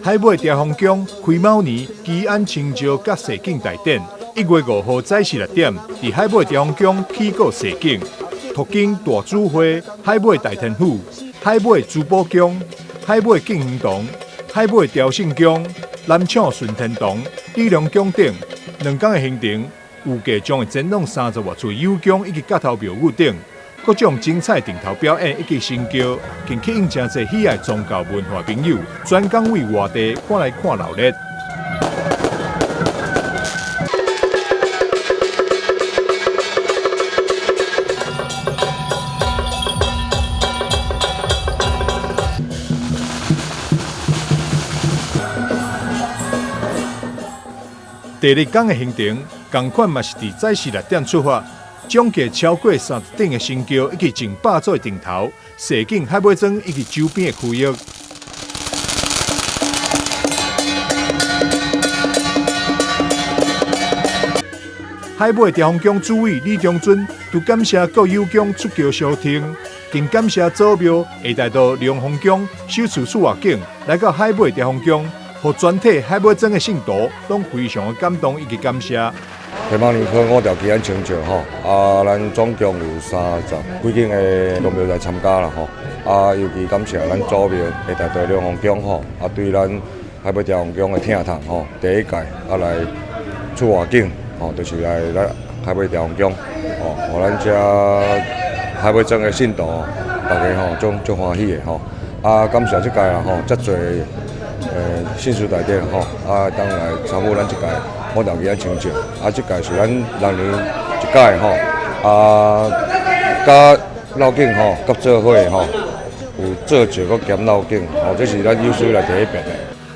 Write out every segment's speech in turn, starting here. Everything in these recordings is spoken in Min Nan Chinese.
海尾朝方宮開卯年祈安清醮佮踅景大典，1月5號早時6點，佇海尾朝方宮起鼓踅景，途經大主會、海尾大天府、海尾珠寶宮、海尾敬恆堂、海尾朝聖宮、南廠順天堂、李龍宮等，2工的行程，預計將會前往30外處有宮以及角頭廟宇等，各種精彩燈頭表演以及神轎，更吸引誠濟喜愛宗教文化朋友，專工為外地趕來看鬧熱。第二工的行程，仝款嘛是佇早時6點出發，總計超過30頂的神轎以及近百組的燈頭，踅景海尾莊以及周邊的區域。海尾朝方宮主委李中尊都感謝各有宮出轎相挺，更感謝祖廟下大道龍鳳宮首次出外景來到海尾朝方宮，予全體海尾莊的信徒攏非常的感動以及感謝。希望年科五條祈安清醮吼，啊，咱總共有30幾間的宮廟來參加啦吼，啊，尤其感謝咱祖廟下大道龍鳳宮吼，啊，對咱海尾朝方宮的疼痛吼，第一屆啊來出外景吼，就是來咱海尾朝方宮吼，予咱遮海尾莊的信徒大家吼，足足歡喜的吼，啊，感謝這屆啦吼，遮濟信士大典吼，啊，當來參與咱這屆五條祈安清醮，啊，這屆是咱6年一屆吼，啊，佮繞境吼，佮做伙吼，有做醮閣兼繞境，吼，這是咱有史以來第一遍的。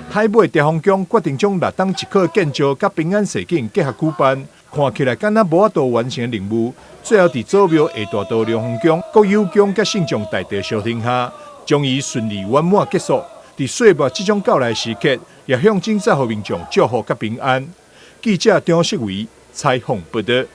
海尾朝方宮決定將六冬一考建醮佮平安踅景結合舉辦，看起來敢若無法度完成任務，最後佇祖廟下大道龍鳳宮、國有宮佮信眾大地相挺下，將伊順利圓滿結束。佇歲末這種到來時刻，也向真正予民眾祝福佮平安。記者張世維採訪報導。